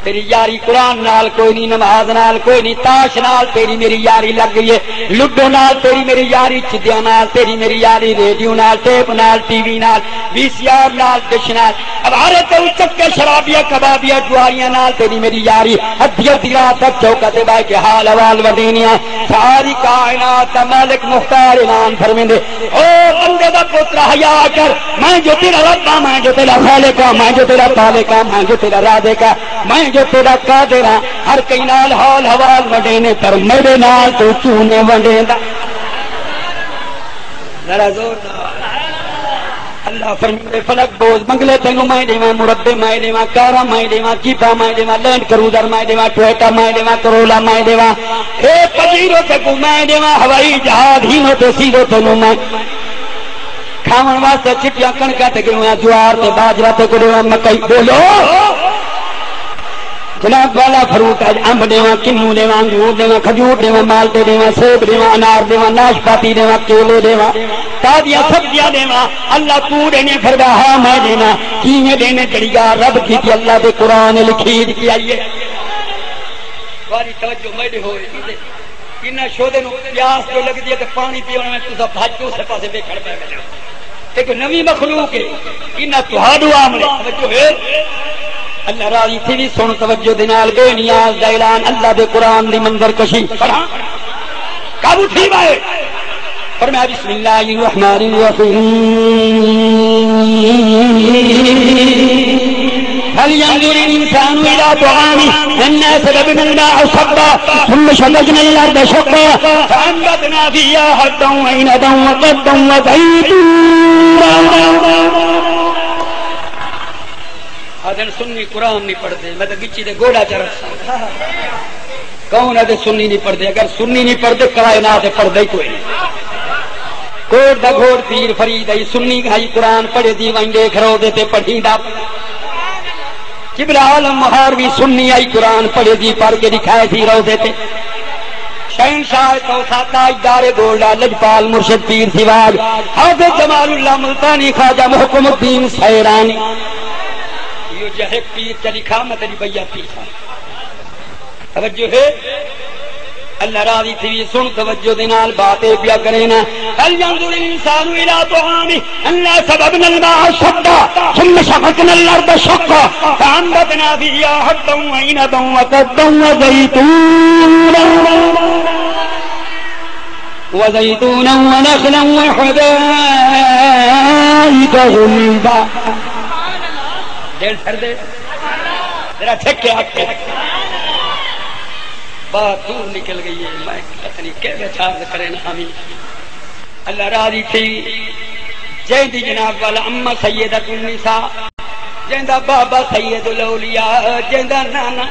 تیری یاری قرآن نال کوئی نہیں، نماز نال کوئی نہیں، تاش نال تیری میری یاری لگ گئی ہے، لڈو نال تیری میری یاری، چدیاں نال تیری میری یاری، ریڈیو نال، ٹیپ نال، ٹی وی نال، وی سی آر نال، ڈش نال، اب ہر تے چکے شرابیاں، کبابیاں، جواریاں نال تیری میری یاری، ادھی ادھی رات تک چوکا تے بہ کے حال احوال ودینیاں۔ ساری کائنات دا مالک مختار اعلان فرمیندے، او بندے دا پتر، حیا کر، میں جو تیرا رب ہاں، میں جو تیرا خالق ہاں، میں جو تیرا خالق ہاں، میں جو تیرا رازق ہاں، میں جو تیرا قادر ہاں، ہر کئی نال حال حوال ونڈینے، پر میرے نال تو کیوں نہیں ونڈیندا؟ ذرا زور نال۔ اللہ فرمیندے، فلک بوز، بنگلے تینوں میں ݙیواں، مربے میں ݙیواں، کاراں میں ݙیواں، جیپاں میں ݙیواں، لینڈ کروزر میں ݙیواں، ٹویوٹا میں ݙیواں، کرولا میں ݙیواں، اے پجیرو تیکوں میں ݙیواں، ہوائی جہاز ہینو تے سیرو تینوں میں۔ کھاوݨ واسطے چٹیاں کݨکاں تے ݙیواں، جوار تے باجرا تیکوں ݙیواں، مکئی۔ بولو۔ جناب والا فروٹ اڄ امب ݙیواں، کنوں ݙیواں، انگور ݙیواں، کھجور ݙیواں، مالٹے ݙیواں، سیب ݙیواں، انار ݙیواں، ناشپاتی ݙیواں، کیلے ݙیواں، تازیاں سبزیاں ݙیواں۔ اللہ توں ݙینے؟ فرمایا، ہاں میں ݙینا۔ کیویں ݙینے؟ جیڑھی ڳالھ رب کیتی، اللہ دے قرآن لکھی ݙتی آئی ہے۔ واری توجہ میݙے ہوئے۔ انہاں شودے نوں پیاس جو لڳدی ہے تے پاݨی پیوݨ میں تساں بھڄ کے اسے پاسے ویکھݨ پئے ویندے ہو۔ اے کوئی نویں مخلوق ہے؟ انہاں تہاݙو آمنے۔ توجہ ہے؟ اللہ راضی تھی وی سݨ توجہ دے نال، بے نیاز دا اعلان، اللہ دے قرآن دی منظر کشی۔ پڑھاں؟ قابو تھی وائے۔ فرمایا، بسم اللہ الرحمن الرحیم۔ فلینظر الانسان الی طعامہ، انا صببنا الماء صبا، ثم شققنا الارض شقا، فانبتنا فیہا حبا وعنبا وقضبا وزیتونا۔ آدھن سنی قرآن نہیں پڑھدے، میں تو گچی دے گوڑا چ رکھساں۔ کون آدھے سنی نہیں پڑھدے؟ اگر سنی نہیں پڑھدے، کائنات پڑھدا ہی کوئی نہیں۔ کوٹ دا گھوڑ پیر فرید آئی، سنی ہائی، قرآن پڑھے دی ونج ݙیکھ روضے تے پڑھیندا۔ قبلہ عالم مہاروی سنی آئی، قرآن پڑھے دی پڑھ کے ݙکھائے سی روضے تے۔ شہنشاہ توسا، تاجدار گولڈا، لجپال مرشد پیر سواگ، حافظ جمال اللہ ملتانی، خواجہ محکم الدین سیرانی۔ ایہو جہا ہک پیر چلی کھا، میں تیݙی بیعت تھی کھا۔ توجہ ہے؟ اللہ راضی تھی وی سݨ توجہ دے نال، بات اے پیا کرے نا۔ فلینظر الانسان الی طعامہ، انا صببنا الماء صبا، ثم شققنا الارض شقا، فانبتنا فیہا حبا وعنبا وقضبا وزیتونا، وزیتونا ونخلا وحدائق غلبا۔ دل ٹھر دے۔ ذرا چھکے آکھے۔ بات دور نکل گئی ہے، میں پتہ نہیں کیویں چارج کرے نا۔ آمین۔ اللہ راضی تھی، جیندی جناب والا اماں سیدۃ النساء، جیندا بابا سید الاولیاء، جیندا نانا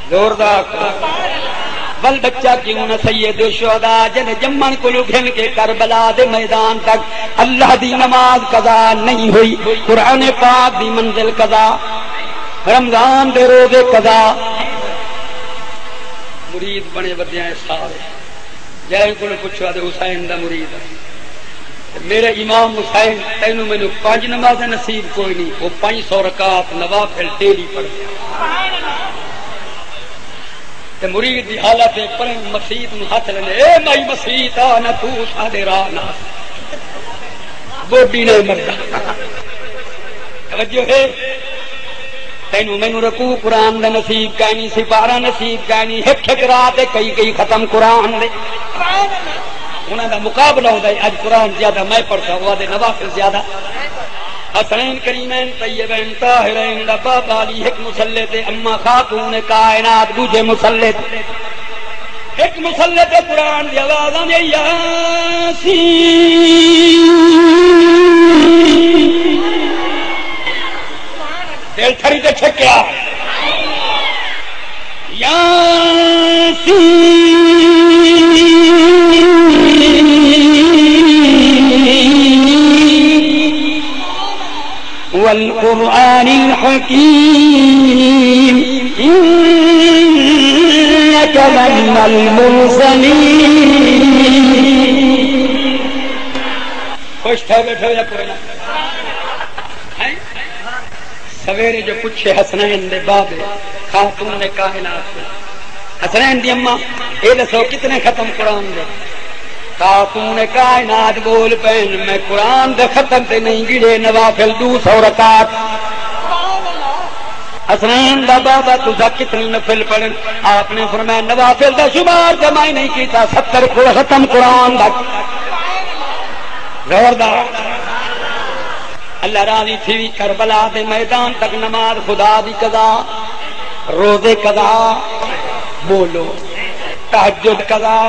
زوردار آکھو۔ ول بچہ کیوں نہ سید الشہداء، جن ڄمݨ کولوں گھن کے کربلا دے میدان تک اللہ دی نماز قضا نہیں ہوئی، قرآن پاک دی منزل قضا، رمضان دے روزے قضا۔ مرید بݨے ودے ہیں سارے۔ جئیں کولوں پچھو، آہدے حسین دا مرید ہاں۔ تے میرے امام حسین، تینوں مینوں پنج نمازاں نصیب کوئی نہیں، او پنج سو رکعت نوافل ڈیلی پڑھدے۔ تے مرید دی حالت ہے، پریں مسیت نوں ہتھ لیندے، اے مائی مسیت، آ نہ توں ساݙے راہ نہ۔ گوڈی نہیں مردا۔ توجہ ہے؟ تینوں مینوں رکوع قرآن دا نصیب کائنی، سپارہ نصیب کائنی، ہک ہک رات تے کئی کئی ختم قرآن دے۔ انہاں دا مقابلہ ہوندا ہے، اڄ قرآن زیادہ میں پڑھدا، او آہدے نوافل زیادہ۔ حسنین کریمین طیبین طاہرین دا بابا علی ہک مصلی تے، اماں خاتون کائنات ݙوجھے مصلی تے۔ ہک مصلی تے قرآن دی آواز آندی، یاسین۔ دل تھری تے چھکیا۔ یاسین۔ والقرآن الحكيم إنك لمن المرسلين۔ کوئی ٹھہرے بیٹھے ہو یا کوئی نہ؟ ہیں؟ سویرے جو پچھے حسنین دے بابے، خاتون کائنات کو، حسنین دی اماں، اے ݙسو کتنے ختم قرآن دے؟ خاتون کائنات بول پئن، میں قرآن دے ختم تے نہیں گݨے، نوافل ݙو سو رکعت۔ حسنین دا بابا، تساں کتنے نفل پڑھن؟ آپ نے فرمایا، نوافل دا شمار تے میں نہیں کیتا، ستر کل ختم قرآن دا۔ زوردار۔ اللہ راضی تھی وی کربلا دے میدان تک نماز خدا دی قضا، روزے قضا، بولو، تہجد قضا،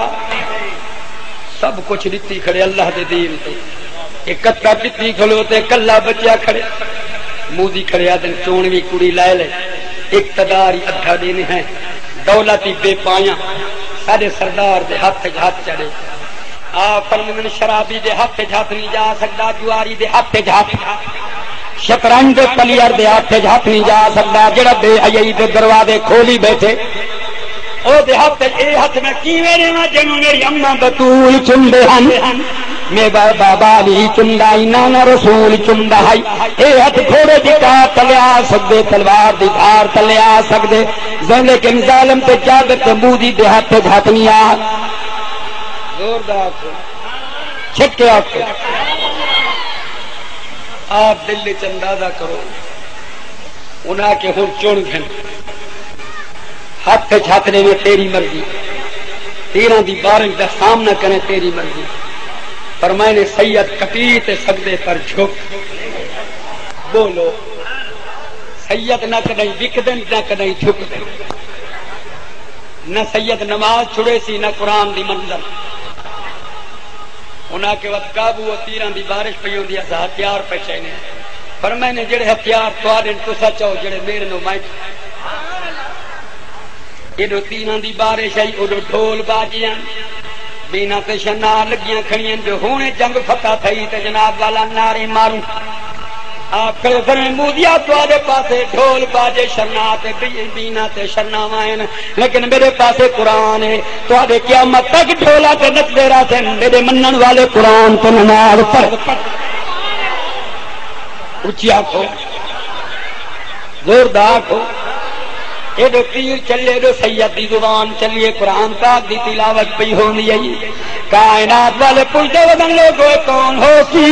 سب کچھ ݙتی کھڑے اللہ دے دین تے۔ اے کتر ݙتی کھلو تے کلھا بچیا کھڑے۔ موذی کھڑے آہدن، چوݨویں کڑی لائے لے، اقتدار ہی ادھا ݙینے ہیں، دولت ہی بے پایاں، ساݙے سردار دے ہتھ اچ ہتھ چڑھے۔ آپ فرمیندن، شرابی دے ہتھ اچ ہتھ نہیں جا سڳدا، جواری دے ہتھ اچ ہتھ، شطرنج دے پلیئر دے ہتھ اچ ہتھ نہیں جا سڳدا، جیڑھا بے حیائی دے دروازے کھولی بیٹھے۔ او دے ہتھ اچ اے ہتھ میں کیویں ݙیواں جینوں میری اماں بتول چمدے ہن۔ میرا بابا علی چمدا ہئی، نانا رسول چمدا ہئی۔ اے ہتھ گھوڑے دی ٹاپ تلے آ سڳدے، تلوار دی دھار تلے آ سڳدے۔ لیکن ظالم تے جابر تے موذی دے ہتھ اچ ہتھ نہیں آ۔ زوردار۔ چھکے آکھو۔ آپ دل اچ اندازہ کرو۔ انہاں آکھے ہݨ چݨ گھن۔ ہتھ اچ ہتھ ݙیویں تیری مرضی۔ تیراں دی بارش دا سامنا کریں تیری مرضی۔ فرمائے نے سید کٹی تے سڳدے پر جھک۔ بولو۔ سید نہ کݙاہیں وکدن، نہ کݙاہیں جھکدن۔ نہ سید نماز چھڑیسی، نہ قرآن دی منزل۔ انہاں آکھے وت قابو، او تیراں دی بارش پئی ہوندی، اساں ہتھیار پئے چائینے۔ فرمائے نے جیڑھے ہتھیار تہاݙے ہن تساں چاؤ، جیڑھے میݙے ہن او میں چاہاں۔ ایݙو تیراں دی بارش آئی، اوݙو ڈھول باجے ہن۔ بینا تے شناہ لڳیاں کھڑیاں، جو ہݨ جنگ فتح تھئی تے جناب والا نعرے ماروں۔ آپ کھڑے فرمائے، موذیا تہاݙے پاسے ڈھول باجے شناہ تے بی-، بینا تے شناواں ہن، لیکن میݙے پاسے قرآن ہے۔ تہاݙے قیامت تک ڈھولاں تے نچدے رہسن، میݙے منݨ والے قرآن تے نماز پڑھ۔ اچی آکھو۔ زوردار آکھو۔ ایݙو تیر چلے، ایݙو سید دی زبان چلیے، قرآن پاک دی تلاوت پئی ہوندی ہئی۔ کائنات والے پچھدے ودن، لوگو، اے کون ہوسی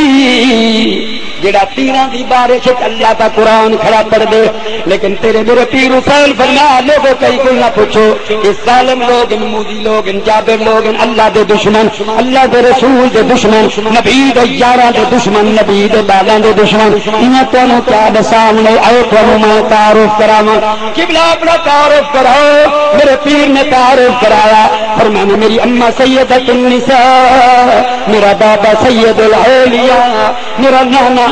جیڑھا تیراں دی بارش اچ اللہ دا قرآن کھڑا پڑھدے؟ لیکن تیرے میرے پیر حسین فرمایا، لوگو، کہیں کوں نہ پچھو، اے ظالم لوگ ہن، موذی لوگ ہن، جابر لوگ ہن، اللہ دے دشمن، اللہ دے رسول دے دشمن، نبی دے یاراں دے دشمن، نبی دے ٻالاں دے دشمن۔ انہاں تہانوں کیا ݙساوݨے؟ آؤ تہانوں میں تعارف کراواں۔ قبلہ اپݨا تعارف کراؤ۔ میرے پیر نے تعارف کرایا، فرمایا، میری اماں سیدۃ النساء، میرا بابا سید الاولیاء، میرا نانا۔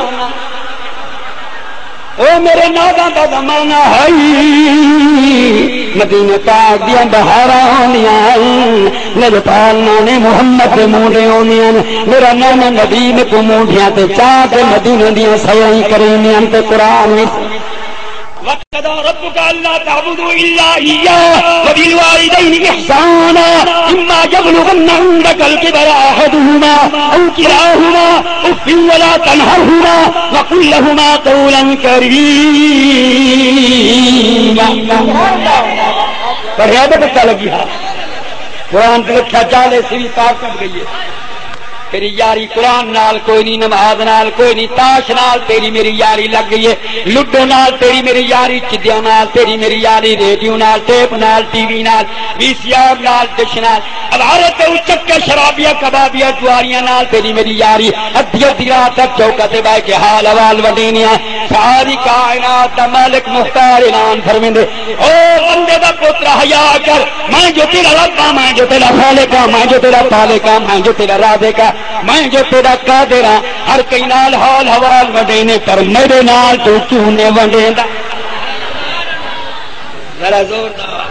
او میرے نانا دا زمانہ ہئی، مدینے پاک دیاں بہاراں ہوندیاں ہن، میرے پاک نانے محمد دے مونڈھے ہوندے ہن۔ میرا نانا نبی میکوں مونڈھیاں تے چا کے مدینے دیاں سیاں کریندے ہن تے قرآن وچ وقضى ربك ألا تعبدوا إلا إياه وبالوالدين إحسانا إما يبلغن عندك الكبر أحدهما أو كلاهما أف ولا تنهرهما وقل لهما قولا كريما۔ پڑھیا تے پتہ لگی ہا۔ قرآن تے لکھیا جالے سوی پاک کٹ گئی ہے۔ تیری یاری قرآن نال کوئی نہیں، نماز نال کوئی نہیں، تاش نال تیری میری یاری لگ گئی ہے، لڈو نال تیری میری یاری، چدیاں نال تیری میری یاری، ریڈیو نال، ٹیپ نال، ٹی وی نال، وی سی آر نال، ڈش نال، اب ہر تے اچکے شرابیاں کبابیاں جواریاں نال تیری میری یاری، ادھی ادھی رات تک چوکا تے بہ کے حال احوال ونڈینیاں۔ ساری کائنات دا مالک مختار اعلان فرمیندے، او بندے دا پتر، حیا کر، میں جو تیرا رب ہاں، میں جو تیرا خالق ہاں، میں جو تیرا خالق ہاں، میں جو تیرا رازق ہاں، میں جو تیرا قادر ہاں۔ ہر کئی نال حال حوال ونڈینے، پر میرے نال تو کیوں نہیں ونڈیندا؟ ذرا زور نال۔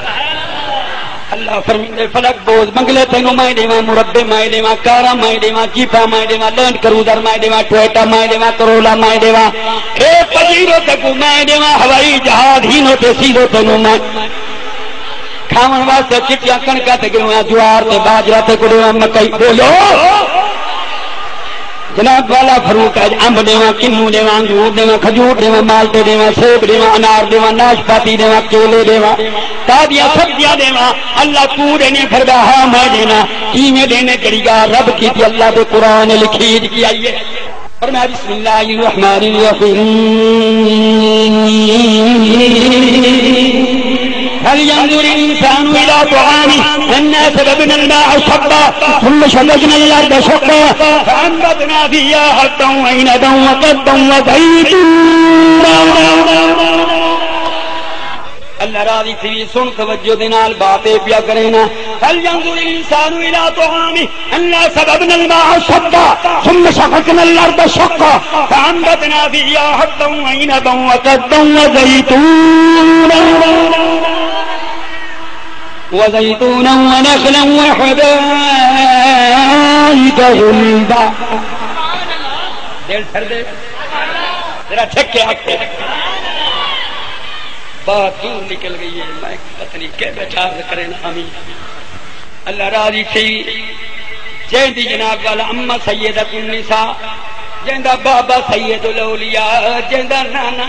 اللہ فرمیندے، فلک بوز بنگلے تینوں میں ݙیواں، مربے میں ݙیواں، کاراں میں ݙیواں، جیپاں میں ݙیواں، لینڈ کروزر میں ݙیواں، ٹویوٹا میں ݙیواں، کرولا میں ݙیواں، اے پجیرو تیکوں میں ݙیواں، ہوائی جہاز ہینو تے سیدھو تینوں میں کھاوݨ واسطے چٹیاں کݨکاں تے ڳنواں، جوار تے باجرا تے کݙیواں، مکئی۔ بولو۔ جناب والا فروٹ اڄ امب ݙیواں، کنوں ݙیواں، انگور ݙیواں، کھجور ݙیواں، مالٹے ݙیواں، سیب ݙیواں، انار ݙیواں، ناشپاتی ݙیواں، کیلے ݙیواں، تازیاں سبزیاں ݙیواں، اللہ توں ݙینے؟ فرمایا ہاں میں ݙینا۔ کیویں ݙینے؟ جیڑھی ڳالھ رب کیتی، اللہ دے قرآن لکھی کی آئی ہے۔ فرمایا بسم اللہ الرحمن الرحیم، فلینظر الانسان الی طعامہ، انا صببنا الماء صبا، ثم شققنا الارض شقا، فانبتنا فیہا حبا وعنبا وقضبا وزیتونا۔ اللہ راضی تھی، سن توجہ دے نال باتیں پیا کریں نا۔ فلینظر الانسان الی طعامہ، انا صببنا الماء صبا، ثم شققنا الارض شقا، فانبتنا فیہا حبا وعنبا وقضبا وزیتونا، وزیتونا ونخلا وحدائق غلبا۔ دل ٹھر دے، ذرا ٹھک کے آکھے۔ بات دور نکل گئی ہے، میں پتہ نہیں کیا بیٹھا کریں۔ آمین۔ اللہ راضی تھی، جیندی جناب والا اماں سیدۃ النساء، جیندا بابا سید الاولیاء، جیندا نانا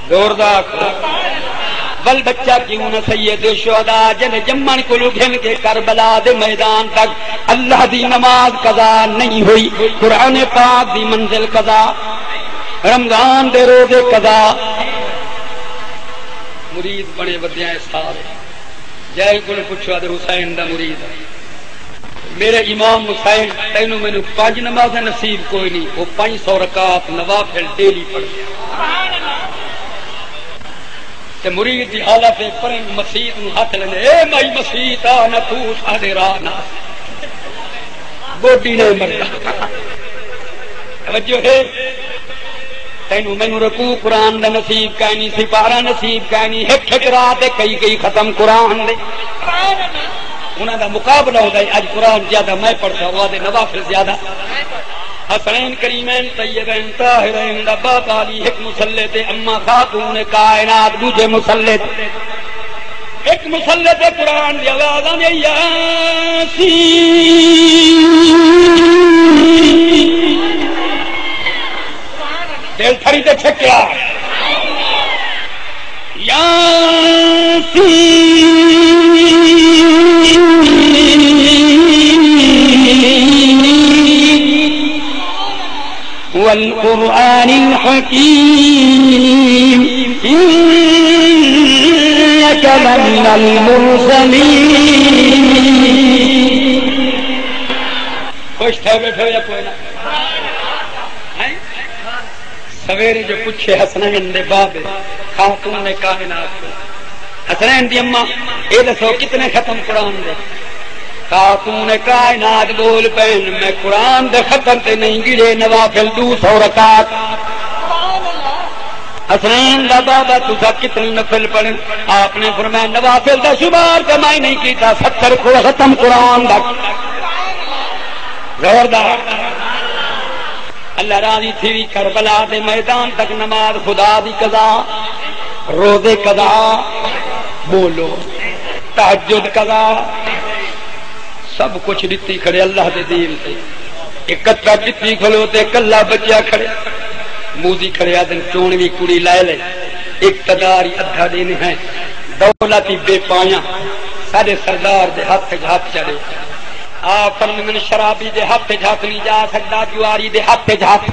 زوردار آکھو، ول بچہ کیوں نہ سید الشہداء، جیندے ڄمݨ کولوں گھن کے کربلا دے میدان تک اللہ دی نماز قضا نہیں ہوئی، قرآن پاک دی منزل قضا، رمضان دے روزے قضا۔ مرید بݨے ودیاں اے سارے۔ جئیں کولوں پچھو، آہدے حسین دا مرید ہاں۔ میرے امام حسین، تینوں مینوں پنج نمازاں نصیب کوئی نہیں، او پنج سو رکعت نوافل ڈیلی پڑھدے۔ تے مرید دی حالت ہے، پریں مسیت نوں ہتھ لیندے، اے مائی مسیت آ نہ، توں ساݙے راہ نہ، بوڈی نے مردا۔ توجہ ہے؟ تینوں مینوں رکوع قرآن دا نصیب کائنی، سپارہ نصیب کائنی، ہک ہک رات دے کئی کئی ختم قرآن دے۔ انہاں دا مقابلہ ہوندا ہے، اڄ قرآن زیادہ میں پڑھدا، او آہدے نوافل زیادہ۔ حسنین کریمین طیبین طاہرین دا بابا علی ہک مصلے تے، اماں خاتون کائنات ݙوجھے مصلے تے۔ ہک مصلے تے قرآن دی آواز آندی، یاسین۔ دل تھری تے چھکیا۔ یاسین والقرآن الحکیم انک لمن المرسلین۔ خوش تھئے ٻیٹھے ہو یا کوئی نہ؟ ہیں؟ سویرے جو پچھے حسنین دے بابے، خاتون کائنات کوں، حسنین دی اماں، اے ݙسو کتنے ختم قرآن دے؟ خاتون کائنات ٻول پئن، میں قرآن دے ختم تے نہیں گݨے، نوافل ݙو سو رکعت۔ حسنین دا بابا، تساں کتنے نفل پڑھے؟ آپ نے فرمایا، نوافل دا شمار تے میں نہیں کیتا، ستر کو ختم قرآن دا۔ زوردار۔ اللہ راضی تھی، کربلا دے میدان تک نماز خدا دی قضا، روزے قضا، بولو، تہجد قضا، سب کچھ ݙتی کھڑے اللہ دے دین تے۔ اے کتر ݙتی کھلو تے کلھا بچیا کھڑے۔ موذی کھڑے آہدن، چوݨوی کڑی لائے لے، اقتدار ہی ادھا ݙینے ہیں، دولت ہی بے پایاں، ساݙے سردار دے ہتھ اچ ہتھ چڑھے۔ آپ فرمیندن، شرابی دے ہتھ اچ ہتھ نہیں جا سڳدا، جواری دے ہتھ اچ ہتھ،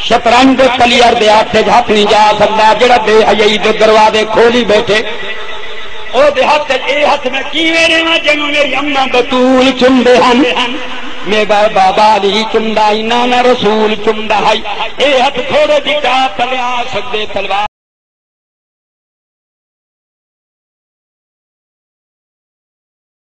شطرنج دے پلیئر دے ہتھ اچ ہتھ نہیں جا سڳدا، جیڑھا بے حیائی دے دروازے کھولی ٻیٹھے۔ او دے ہتھ اچ اے ہتھ میں کیویں ݙیواں، جینوں میری اماں بتول چمدے ہن، میݙا بابا علی چمدا ہئی، نانا رسول چمدا ہئی۔ اے ہتھ تھوڑے جی ٹاپ تلے آ سڳدے، تلوار